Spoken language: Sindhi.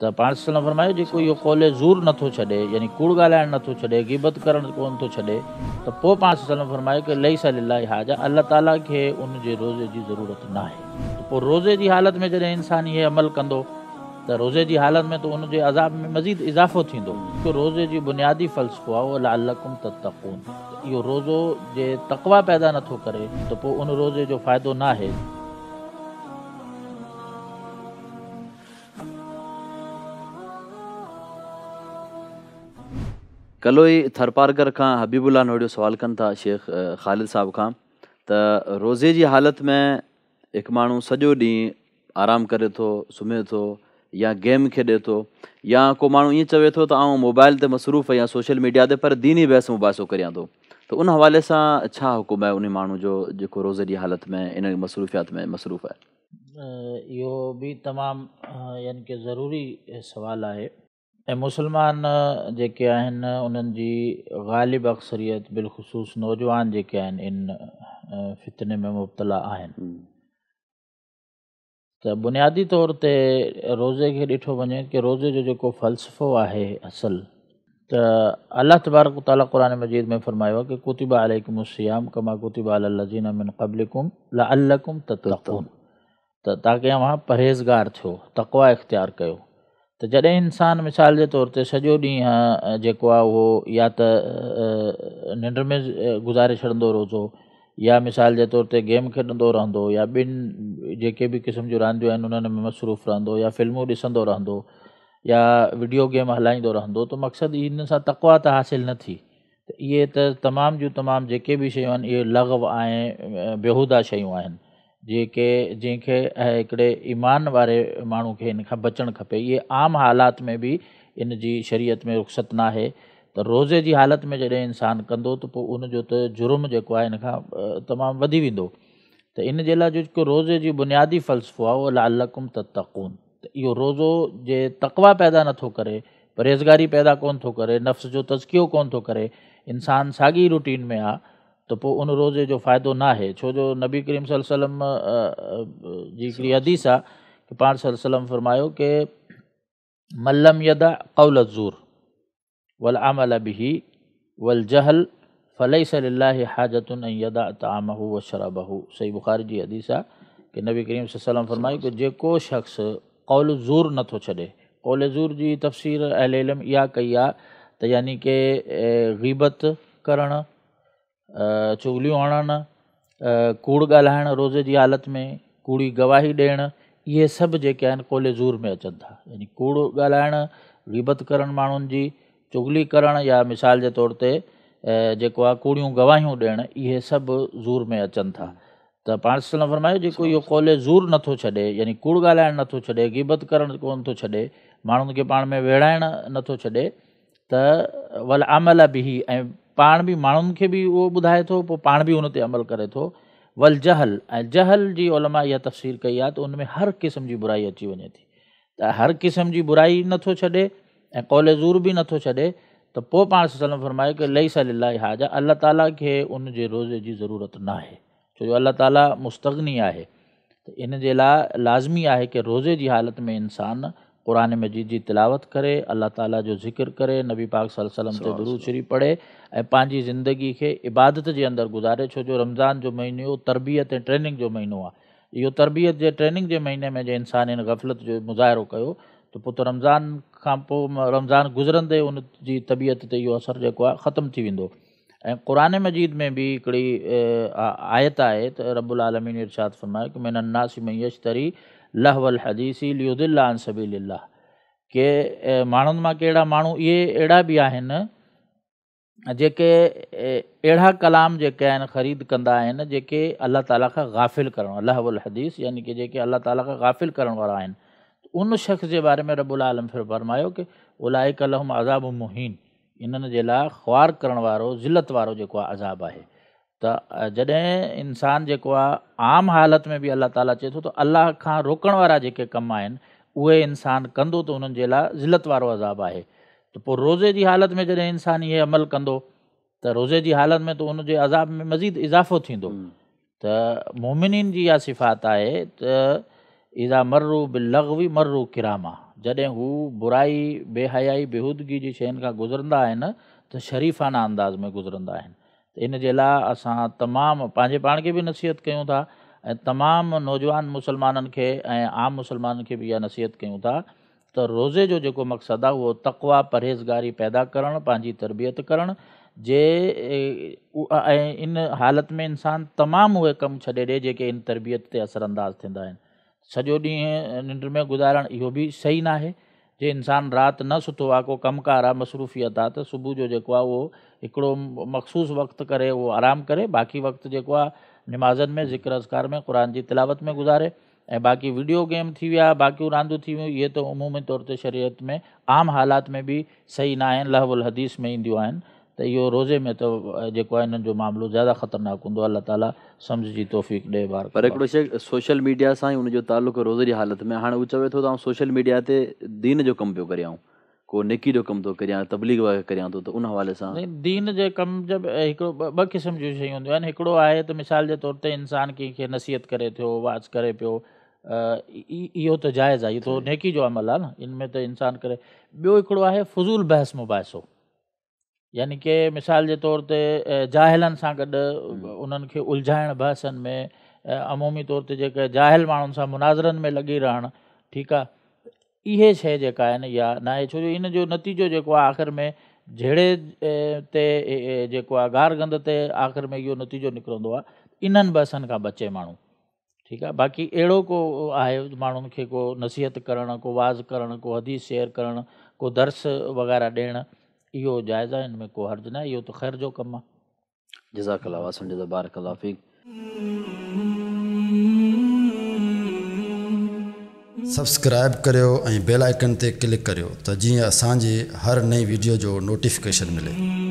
ته پاڻ صلي الله عليه وسلم فرمايو جيڪو اهو قول زور نٿو ڇڏي يعني ڪوڙ ڳالهائڻ نٿو ڇڏي، غيبت ڪرڻ ڪونه ٿو ڇڏي ته پوء پاڻ صلي الله عليه وسلم فرمايو ڪه ليس لله حاجه الله تعالي کي ان جي روزي جي ضرورت ناهي. ته پوء روزي جي حالت ۾ جڏهن انسان اهي عمل ڪندو ته روزي جي حالت ۾ ته ان جي عذاب ۾ مزيد اضافو ٿيندو. هڪ روزي جي بنيادي فلسفو آهي اهو لعلڪم تتقون ته اهو روزو جي تقويٰ پيدا نٿو ڪري ته پوء ان روزي جو فائدو ناهي. ڪلوئي ٿرپارڪر کان حبيب الله نوڙيو سوال ڪن ٿا شيخ خالد صاحب کان ته روزي جي حالت ۾ هڪ ماڻهو سڄو ڏينهن آرام ڪري ٿو سمهي ٿو يا گيم کيڏي ٿو يا ڪو ماڻهو ائين چوي ٿو ته آئون موبائل تي مصروف آهيان سوشل ميڊيا تي پر ديني بحث مباحثو ڪريان ٿو ته ان حوالي سان ڇا حڪم آهي ان ماڻهو جو جيڪو روزي جي حالت ۾ ان مصروفيات ۾ مصروف آهي. اهو به تمام يعني ڪه ضروري سوال آهي. ۽ مسلمان جيڪي آهن انهن جي غالب اڪثريت بالخصوص نوجوان جيڪي آهن ان فتني ۾ مبتلا آهن ته بنيادي طور تي روزي کي ڏٺو وڃي ڪه روزي جو جيڪو فلسفو آهي اصل ته الله تبارڪ وتعالي قرآن مجيد ۾ فرمايو آهي ڪه ڪتب عليڪم الصيام ڪما ڪتب علي الذين من قبلڪم لعلڪم تتقون ته تاڪه اوهان پرهيزگار ٿيو، تقويٰ اختيار ڪيو. ته جڏهن انسان مثال جي طور تي سڄو ڏينهن جيڪو آهي اهو يا ته ننڊ ۾ گذاري ڇڏندو روزو يا مثال جي طور تي گيم کيڏندو رهندو يا ٻين جيڪي به قسم جون رانديون آهن انهن ۾ مصروف رهندو يا فلمون ڏسندو رهندو يا وڊيو گيم هلائيندو رهندو ته مقصد ان سان تقويٰ ته حاصل نه ٿي ته اهي ته تمام جون تمام جيڪي به شيون آهن اهي لغو ۽ بيهوده شيون آهن جيڪي جنهن کي هڪڙي ايمان واري ماڻهو کي ان کان بچڻ کپي. اهي عام حالات ۾ به ان جي شريعت ۾ رخصت ناهي ته روزي جي حالت ۾ جڏهن انسان ڪندو ته پوء ان جو ته جرم جيڪو آهي ان کان تمام وڌي ويندو ته ان جي لاء جيڪو روزي جي بنيادي فلسفو آهي اهو لعلڪم تتقون ته اهو روزو جي تقويٰ پيدا نٿو ڪري، پرهيزگاري پيدا ڪونه ٿو ڪري، نفس جو تزڪيو ڪونه ٿو ڪري، انسان ساڳي روٽين ۾ آ ته پوء ان روزي جو فائدو ناهي، ڇو جو نبي ڪريم صلي الله عليه وسلم جي هڪڙي حديث آ ته پاڻ صلي الله عليه وسلم فرمايو ڪه من لم يدع قول الزور والعمل به والجهل فليس لله حاجة ان يدع طعامه وشرابه صحيح بخاري جي حديث آ ڪه نبي ڪريم صلي الله عليه وسلم فرمايو ڪه جيڪو شخص قول زور نٿو ڇڏي، قول زور جي تفسير اهل علم اها ڪئي آ ته يعني ڪه غيبت ڪرڻ، چغليون هڻڻ، ڪوڙ ڳالهائڻ روزي جي حالت ۾، ڪوڙي گواهي ڏيڻ، اهي سڀ جيڪي آهن قول زور ۾ اچن ٿا. يعني ڪوڙ ڳالهائڻ، غيبت ڪرڻ ماڻهن جي، چغلي ڪرڻ يا مثال جي طور تي جيڪو آهي ڪوڙيون گواهيون ڏيڻ، اهي سڀ زور ۾ اچن ٿا. ته پاڻ صلي الله عليه وسلم فرمايو جيڪو اهو قول زور نٿو ڇڏي يعني ڪوڙ ڳالهائڻ نٿو ڇڏي، غيبت ڪرڻ ڪونه ٿو ڇڏي، ماڻهن کي پاڻ ۾ ويڙهائڻ نٿو ڇڏي ته والعمل به ۽ پاڻ به ماڻهن کي به اهو ٻڌائي ٿو پوء پاڻ به ان تي عمل ڪري ٿو والجهل ۽ جهل جي علماء اها تفسير ڪئي آهي ته ان ۾ هر قسم جي برائي اچي وڃي ٿي ته هر قسم جي برائي نٿو ڇڏي ۽ قول زور به نٿو ڇڏي ته پوء پاڻ صلي الله عليه وسلم فرمايو ڪه ليس لله حاجه الله تعالي کي ان جي روزي جي ضرورت ناهي ڇو جو الله تعالي مستغني آهي ته ان جي لاء لازمي آهي ڪه روزي جي حالت ۾ انسان قرآن مجيد جي تلاوت ڪري، الله تعالي جو ذڪر ڪري، نبي پاڪ صلي الله عليه وسلم تي درود شريف پڙهي ۽ پنهنجي زندگي کي عبادت جي اندر گذاري ڇو جو رمضان جو مهينو تربيت ۽ ٽريننگ جو مهينو آهي اهو تربيت جي ٽريننگ جي مهيني ۾ جي انسان ان غفلت جو مظاهرو ڪيو ته پوء ته رمضان کان پوء رمضان گذرندي ان جي طبيعت تي اهو اثر جيڪو آهي ختم ٿي ويندو. ۽ قرآن مجيد ۾ به هڪڙي آيت آهي ته رب العالمين ارشاد فرمايو ڪه من الناس من يشتري لهو الحديث ليضل عن سبيل الله ڪي ماڻهن مان ڪهڙا ماڻهو اهي اهڙا به آهن جيڪي اهڙا ڪلام جيڪي آهن خريد ڪندا آهن جيڪي الله تعالي کان غافل ڪرڻ لهو الحديث يعني ڪي جيڪي الله تعالي کان غافل ڪرڻ وارا آهن ان شخص جي باري ۾ رب العالمين فرمايو ڪه اولئک لهم عذاب مهين انهن جي لاء خوار ڪرڻ وارو ذلت وارو جيڪو آهي عذاب آهي ته جڏهن انسان جيڪو آهي عام حالت ۾ به الله تعاليٰ چئي ٿو ته الله کان روڪڻ وارا جيڪي ڪم آهن اهي انسان ڪندو ته انهن جي لاء ذلت وارو عذاب آهي ته پوء روزي جي حالت ۾ جڏهن انسان اهي عمل ڪندو ته روزي جي حالت ۾ ته ان جي عذاب ۾ مزيد اضافو ٿيندو ته مؤمنين جي اها صفات آهي ته اذا مروا باللغو مروا ڪراما جڏهن هو برائي، بي حيائي، بيهودگي جي شين کان گذرندا آهن ته شريفانه انداز ۾ گذرندا آهن. ته ان جي لاء اسان تمام پنهنجي پاڻ کي به نصيحت ڪيون ٿا ۽ تمام نوجوان مسلمانن کي ۽ عام مسلمانن کي به اها نصيحت ڪيون ٿا ته روزي جو جيڪو مقصد آهي اهو تقويٰ، پرهيزگاري پيدا ڪرڻ، پنهنجي تربيت ڪرڻ جي ۽ ان حالت ۾ انسان تمام اهي ڪم ڇڏي ڏي جيڪي ان تربيت تي اثر انداز ٿيندا آهن. سڄو ڏينهن ننڊ ۾ گذارڻ اهو به صحيح ناهي. جي انسان رات نه ستو آهي، ڪو ڪم ڪار آهي، مصروفيت آهي ته صبح جو جيڪو آهي اهو هڪڙو مخصوص وقت ڪري اهو آرام ڪري، باقي وقت جيڪو آهي نمازن ۾، ذڪر اذڪار ۾، قرآن جي تلاوت ۾ گذاري ۽ باقي وڊيو گيم ٿي ويا، باقيون راندون ٿي ويون اهي ته عمومي طور تي شريعت ۾ عام حالات ۾ به صحيح ناهن، لهو الحديث ۾ اينديون آهن ته اهو روزي ۾ ته جيڪو آهي انهن جو معاملو زياده خطرناڪ هوندو الله تعالي سمجهه جي توفيق ڏي بارڪ پر الله. هڪڙو شيخ سوشل ميڊيا سان ئي ان جو تعلق روزي جي حالت ۾ هاڻي هو چوي ٿو ته آئون سوشل ميڊيا تي دين جو ڪم پيو ڪريان ڪو نيڪي جو ڪم ٿو ڪريان تبليغ وغيره ڪريان ٿو ته ان حوالي سان. سائين دين جي ڪم جا به هڪڙو ٻه قسم جون شيون هونديون آهن هڪڙو آهي ته مثال جي طور تي انسان ڪنهن کي نصيحت ڪري ٿيو وعظ ڪري پيو اهو ته جائز آهي اهو ته نيڪي جو عمل آهي نه ان ۾ ته انسان ڪري ٻيو هڪڙو آهي فضول بحث مباحثو يعني ڪي مثال جي طور تي جاهلن سان گڏ انهن کي الجهائڻ بحثن ۾ عمومي طور تي جيڪي جاهل ماڻهن سان مناظرن ۾ لڳي رهڻ ٺيڪ آ اهي شيء جيڪا آهي نه اها ناهي ڇو جو ان جو نتيجو جيڪو آهي آخر ۾ جهيڙي تي جيڪو آهي گار گند تي آخر ۾ اهو نتيجو نڪرندو آهي انهن بحثن کان بچي ماڻهو ٺيڪ آ باقي اهڙو ڪو آهي ماڻهن کي ڪو نصيحت ڪرڻ ڪو وعظ ڪرڻ ڪو حديث شيئر ڪرڻ ڪو درس وغيره ڏيڻ اهو جائز آهي ان ۾ ڪو حرج ناهي اهو ته خير جو ڪم آهي. جزاڪ الله واحسن الجزا بارڪ الله فيڪ. سبسڪرائيب ڪريو ۽ بيل آئيڪن تي ڪلڪ ڪريو ته جيئن اسان جي هر نئين وڊيو جو نوٽيفڪيشن ملي.